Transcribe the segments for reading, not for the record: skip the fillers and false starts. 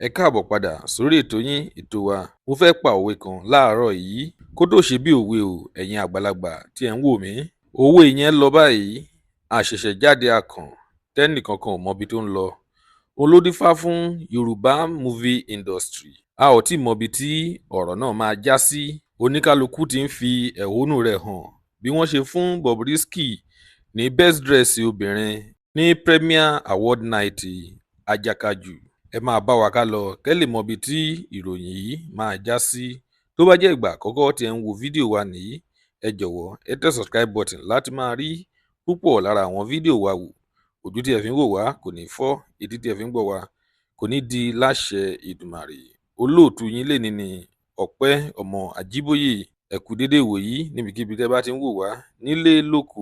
Ẹ káàbọ̀ padà sórí ètò yín, ètò wa. Mo fẹ́ pa òwe kan láàárọ̀ yìí kó tó ṣe bí òwe o. Ẹ̀yin àgbàlagbà tí ẹ̀ ń wò mí, òwe yẹn lọ báyìí: àṣẹ̀ṣẹ̀jáde akàn tẹ́nìkankan ò mọbi tó ń lọ, òun ló dífá fún Yorùbá movie industry. A ò tí ì mọbi tí ọ̀rọ̀ náà máa já sí. Oníkálukú ti ń fi ẹ̀hónú rẹ̀ hàn bí wọ́n ṣe fún Bobrisky ní best dress obìnrin ní premier award night ajakaju. Ẹ máa bá wa ká lọ kẹ́ lè mọbi tí ìròyìn yìí máa já sí. Tó bá jẹ́ ìgbà àkọ́kọ́ tí ẹ ń wo fídíò wa nìyí, ẹ jọ̀wọ́ ẹ tẹ subscribe button láti máa rí púpọ̀ lára àwọn fídíò wa wò. Ojú tí ẹ fi ń wò wá kò ní fọ́, etí tí ẹ fi ń gbọ́ wa kò ní di láṣẹ Èdùmàrè. Olóòtú yín lè ní ní Ọpẹ́ ọmọ Àjíbóyè. Ẹ kú dédé ìwòyí níbikíbi tẹ́ bá ti ń wò wá nílé lóko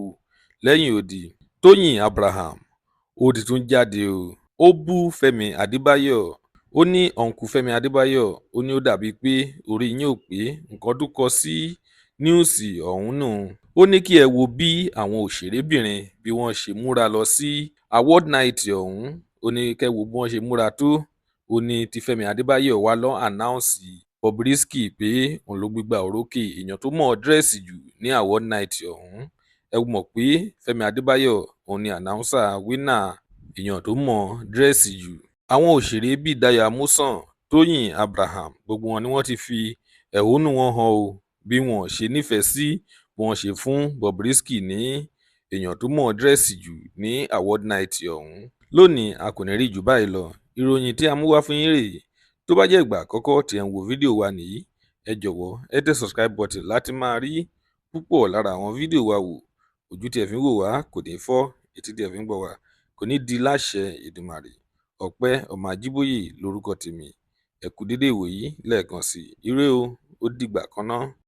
lẹ́yìn odi. Tóyìn Abraham ó ti tún jáde o, ó bú Fẹ́mi Adébáyọ̀. Ó ní, "Uncle Fẹ́mi Adébáyọ̀," ó ní, "ó dàbíi pé orí yín ò pé." Nǹkan tó kọ sí news ọ̀hún nù. Ó ní kí ẹ wo bí àwọn òṣèrébìnrin bí wọ́n ṣe múra lọ sí award night ọ̀hún. Ó ní kẹ́ wo bí wọ́n ṣe múra tó. Ó ní tí Fẹ́mi Adébáyọ̀ wá lọ announce Bobrisky pé òun ló gbégbá orókè èèyàn tó mọ̀ dress jù ní award night ọ̀hún. Ẹ mọ̀ pé Fẹ́mi Adébáyọ̀ òun ni announcer winner èèyàn tó mọ̀ dress jù. Àwọn òṣèré bíi Dayo Amusan, Tóyìn Abraham, gbogbo wọn ni wọ́n ti fi ẹ̀hónú wọn hàn o, bí wọ́n ṣe nífẹ̀ẹ́ sí bí wọ́n ṣe fún Bobrisky ní èèyàn tó mọ̀ dress jù ní award night ọ̀hún. Lónìí, a kò ní rí jù báyìí lọ. Ìròyìn tí a mú wá fún yín rèé. Tó bá jẹ́ ìgbà àkọ́kọ́ tí ẹ̀ ń wo fídíò wa nìyí, ẹ jọ̀wọ́ ẹ tẹ subscribe button láti máa rí púpọ̀ lára àwọn fídíò wa wò. Ojú tí ẹ fi ń wò wá kò ní fọ́, etí tí ẹ fi ń gbọ́ wa kò ní di láṣẹ Èdùmàrè. Ọpẹ́ ọmọ Àjíbóyè lórúkọ tèmi. Ẹ kú dédé ìwòyí lẹ́ẹ̀kan sí i. Ire o, ó dìgbà kan ná.